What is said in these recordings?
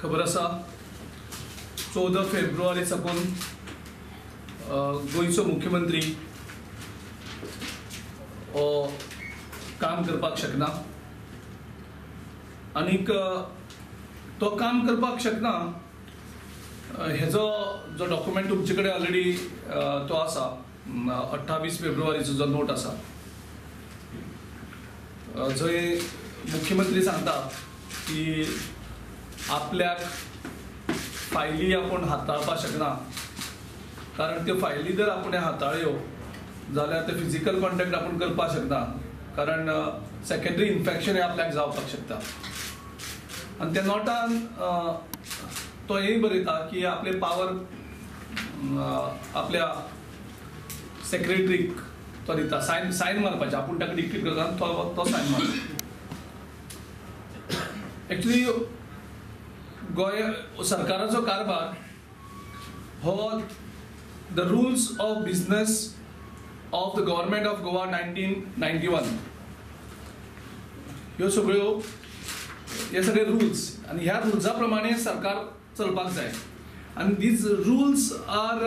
खबर आसा 14 फेब्रुवारी साकून गोंयचो मुख्यमंत्री काम करपाक शकना आनीक तो काम करपाक शकना हेजो जो डॉक्युमेंट तुमचे कडेन ऑलरेडी तो आसा 28 फेब्रुवारीचो जो नोट आसा जंय मुख्यमंत्री सांगता की आपल्याक फायली आपूण हाताळपाक शकना कारण त्यो फायली जर आपूण हाताळ्यो जाल्यार ते फिजिकल कॉन्टॅक्ट आपूण करपाक शकना कारण सेकेंडरी इन्फेक्शन हें आपल्याक जावपाक शकता. आनी त्या नोटान तो हें बरयता की आपले पावर आपल्या सेक्रेटरीक तो दिता सायन सायन मारपाचें आपूण ताका डिक्टेट करता तो तो सायन मारता. एक्चुली गोंय सरकाराचो कारभार हो the rules of business of the government of Goa 1991 ह्यो सगळ्यो हे सगळे रुल्स आनी ह्या रुल्सा प्रमाणे सरकार चलपाक जाय आनी these rules are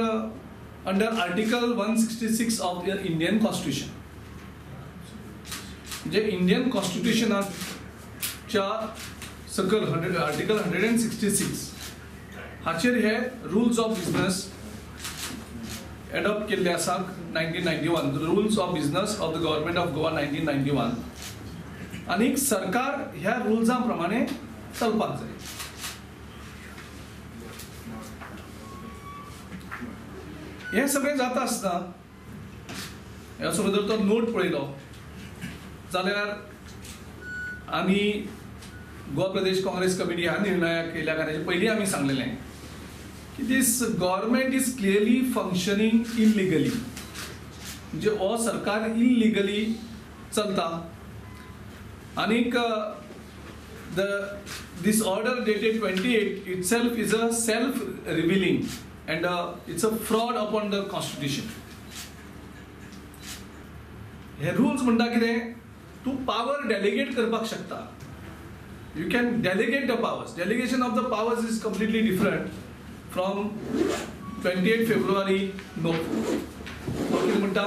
under article 166 of the Indian constitution. म्हणजे इंडियन कॉन्स्टिट्युशनाच्या सकयल आर्टिकल 166 हाचेर हे रुल्स ऑफ बिजनस एडॉप्ट केल्ले आसा 1991 the rules of business of the government of Goa 1991 आनी सरकार ह्या रुल्सां प्रमाणे चलपाक जाय. हें सगळें जाता आसतना ह्या सगळो जर तो नोट पळयलो जाल्यार आमी गोवा प्रदेश काँग्रेस कमिटी ह्या निर्णयाक येयल्या कारण पयलीं आमी सांगलेलें की this government is clearly functioning illegally. म्हणजे हो सरकार इलिगली चलता आनीक the this order dated 28 itself is a self revealing and it's a fraud upon the constitution. Hey rules म्हणटा कितें तूं पावर डेलिगेट करपाक शकता. You can delegate the powers. Delegation of the powers is completely different from 28 February note. तो कितें म्हणटा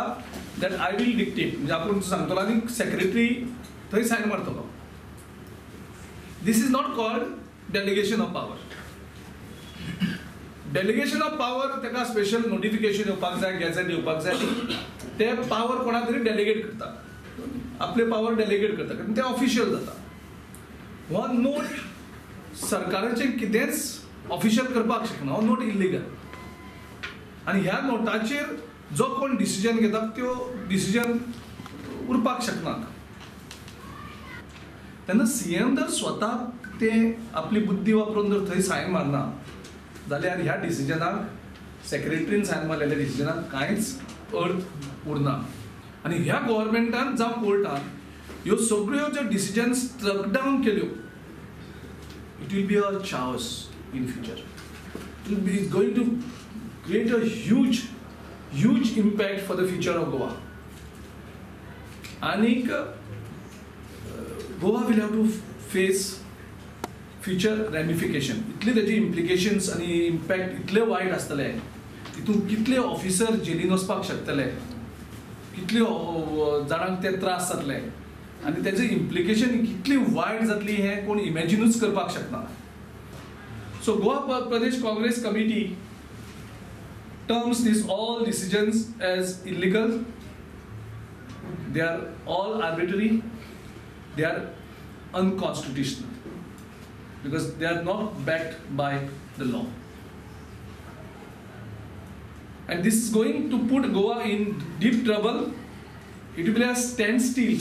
that I will dictate म्हणजे आपूण सांगतलो आनी सेक्रेटरी थंय sign मारतलो. This is not called delegation of power. Delegation of power ताका special notification येवपाक जाय, गॅझेट येवपाक जाय. ते पावर कोणाक तरी डेलिगेट करता, आपले पावर डेलिगेट करता कारण ते ऑफिशियल जाता. हो नोट सरकाराचें कितेंच ऑफिशियल करपाक शकना, हो नोट इल्लिगल आनी ह्या नोटाचेर जो कोण डिसिजन घेता त्यो डिसिजन उरपाक शकना. तेन्ना सीएम जर स्वताक ते आपली बुद्धी वापरून जर थंय सायन मारना जाल्यार ह्या डिसिजनाक सेक्रेटरीन सायन मारलेल्या डिसिजनाक कांयच अर्थ उरना. आनी ह्या गव्हर्मेंटान जावं कोर्टान ह्यो सगळ्यो ज्यो डिसिजन स्ट्रक डावन केल्यो it will be a chaos in future. It is going to create a huge huge impact for the future of Goa. आनीक Goa will have to face future ramification. इतले ताचे implications आनी impact इतले वायट आसतले तितून कितले ऑफिसर जेलीन वचपाक शकतले, कितले जाणांक ते त्रास जातले आनी ताचे इम्प्लिकेशन कितली वायट जातली हें कोण इमॅजिनूच करपाक शकना. So Goa Pradesh Congress committee terms these all decisions as illegal. They are all arbitrary, they are unconstitutional because they are not backed by the law. And this is going to put Goa in deep trouble. It will be a standstill